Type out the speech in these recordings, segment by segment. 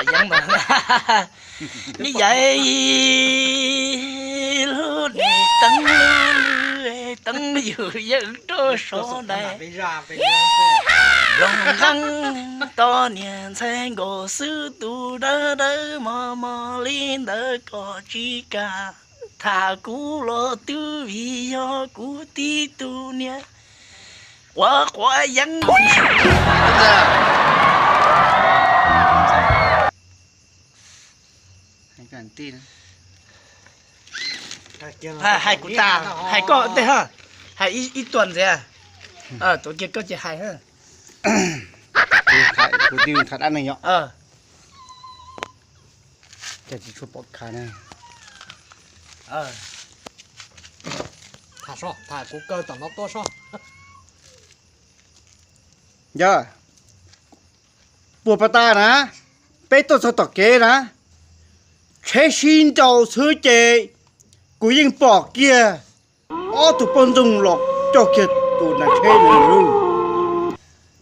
Yeeb no, me yaim lub niag teeb lub teeb yug yeej rau sov dais. Nplooj nqeeb toj niag ntxhais nkaus xwb, tus dawb dawb mos mos li ntawd kom tsis kam tham kuv los twb vim yog kuv tib tug niag quav quav yeeb. Hais kuv tas, hais koj ntej, hais ib tuas ntxiv. Tuav kiag koj ces hais. Kuv twb tham dab neeg yom. Cas tsis tshua pom khav na. Tham so, tham kuv kaw tom no tuaj so. Yog puag pas tas na, peb tuaj txog tom kev na, tsheb sib nraus xwb ces kuv yeej pom kiag ob tug poj ntxoog los coj kiag tus nas tsheb na.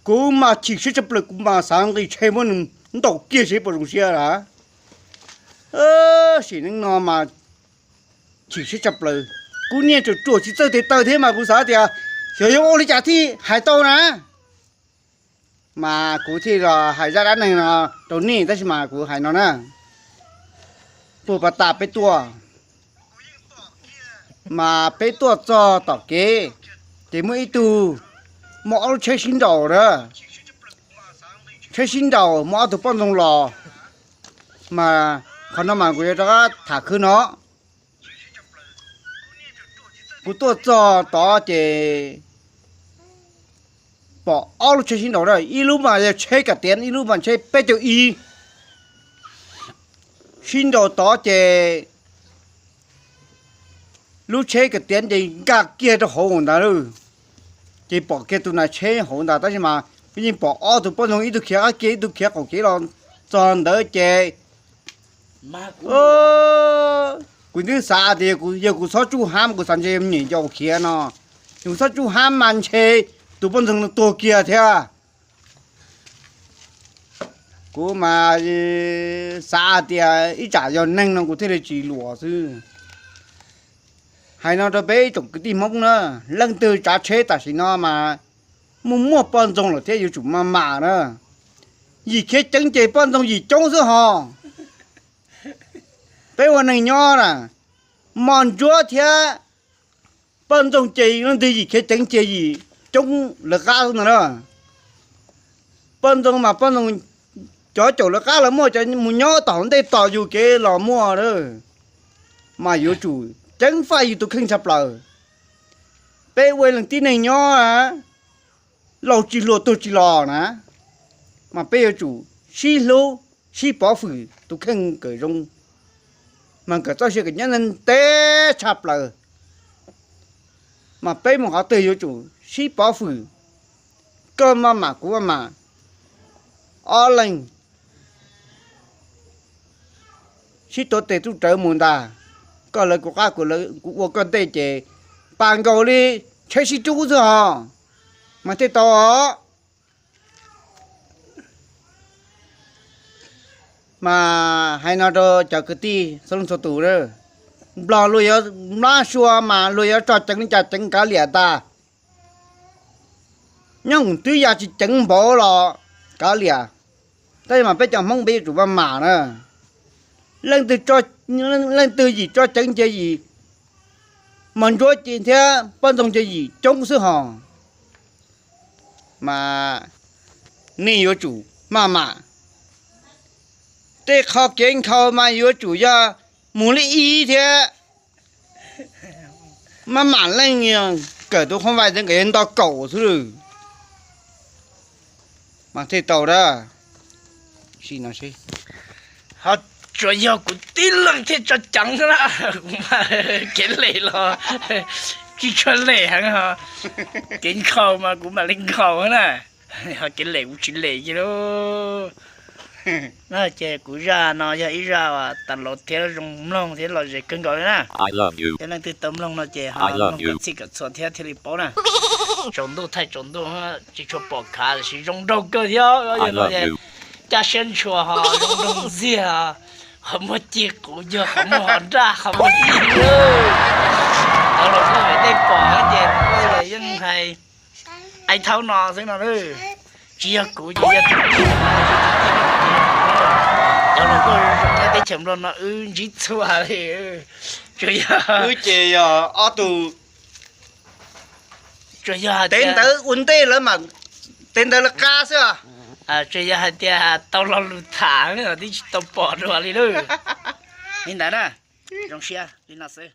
Kuv mas chim siab tshaj plaws, kuv mas xav nqis tsheb muab nws ntaus kiag seb puas zoo siab lawm. Sim neej no mas chim siab tshaj plaws. Kuv niag ruam ruam tsis txawj tes taw thiab mas kuv xav tias xyov yuav ua li cas thiaj hais tau na. Mas kuv thiaj los hais zaj dab neeg no rau nej, tab sis mas kuv hais no na. Puag pas tas peb tuaj, mas peb tuaj txog tom kev, ces muaj ib tug, muaj ob lub tsheb sib nraus na. Tsheb sib nraus muaj ob tug poj ntxoog los, mas qhov no mas kuv yuav rov qab tham khwb no. Kuv tuaj txog tod ces pom ob lub tsheb sib nraus na, ib lub mas yog tsheb kas tiav, ib lub mas tsheb peb caug ib. Sib nraus tod ces lub tsheb kas tiav ces nkag kiag rau hauv ntawd lawm. Ces pom kiag tus nas tsheb hauv ntawd, tab sis mas kuv yeej pom ob tug poj ntxoog, ib tug khiav qab kiag, ib tug khiav qaum kev los txog ntawd ces kuv twb xav tias yog kuv txhob tsuj hab, kuv xav ntshe me nyuam yaus khiav no, yog kuv txhob tsuj hab mas ntshe tus poj ntxoog no tuag kiag thiab. Kuv mas xav tias ib tsam yog neeg no kuv thiaj li tsis luam xwb. Hais no rau peb ib tsoom kwv tij Hmoob na, leej twg tsav tsheb tam sim no mas muaj muaj poj ntxoog lawm thiab yuav tsum maj mam na. Yim khiav ceev ces poj ntxoog yim coob xwb hos. Peb ua neeg nyob na, mos ntsuab thiab poj ntxoog ces leej twg yim khiav ceev ces yim coob lawv qab xwb ntag na. Poj ntxoog mas poj ntxoog cov caum lawv qab los muaj, cov mus nyob tom hauv ntej tos yus kev los muaj na. Mas yuav tsum ceev faj yus tus kheej tshaj plaws. Peb ua leej tib neeg nyob, laus tsis hluas tuag tsis los na, mas peb yuav tsum sib hlub sib pov hwm tus kheej kom zoo, mas kom txoj sia kom nyob ntev tshaj plaws. Mas peb mus qhov twg yuav tsum sib pov hwm, koj maj mam kuv maj mam, ob leeg sib tuav tes tub rawv mus ntag. Koj lawv kuv qab, kuv ua koj ntej ces pas nkaus li tsheb sib rub xwb hos, mas thiaj tau os. Mas hais no rau cov kwv tij txhua leej txhua tus, Nplog luag yuav, Nplog Suav mas luag yuav tso ceev li cas ceev kav liam tas. Nyob hauv twb ya tsis ceev npaum los kav liam, tab sis mas peb cov Hmoob peb yuav tsum maj mam na. Leej twg, leej twg yim tso ceev ces yim, mos ntsuab ces thiab poj ntxoog ces yim coob xwb hos. Mas nej yuav tsum maj mam, tej qho kev nkhaus mas yuav tsum yog mus li ib thiab. Maj mam leej kawm tus qhov vais ntawd nkawd yuav nto kaum xwb lawm, mas thiaj tau dab. Ho tsuas yog kuv tib leeg thiaj tso ceev na, kuv mas kev lem los tsis tshua lem heev ho, kev nkhaus mas kuv mam li nkhaus na, ho kev lem kuv tsis lem li lauj. Na ces kuv zaj no yog ib zaj uas tas los thiab zoo mloog thiab lom zem kawg nkaus li na. Yog leej twg tau mloog no ces ho mloog kom txhij kom txhua thiab thiaj li paub na. Tsaus ntuj thaij tsaus ntuj, tsis tshua pom khav tiam sis zoo nraug kawg thiab. Caj siab ntshua ho zoo nroog ntxiag, qhov muag ci quv yog qhov muag ho nraj qhov muag ci lawm. Tau los koj vim tej pom ces koj yeej hais, hais thaum no xwb no lawm. Tsis yog kuv ces yog tus tij, cov hluas nkauj zoo nyob teb chaws Nplog no wb ntsib txhua li. Tsuas yog wb ces yog ob tug, tsuas yog hais tias ntawd ua ntej lawv mas, tej ntawd lawv qab xwb. Tsuas yog hais tias tau lo lus tham twb tsis tau pom dua li lawm. Li ntawd na, zoo siab li no xwb.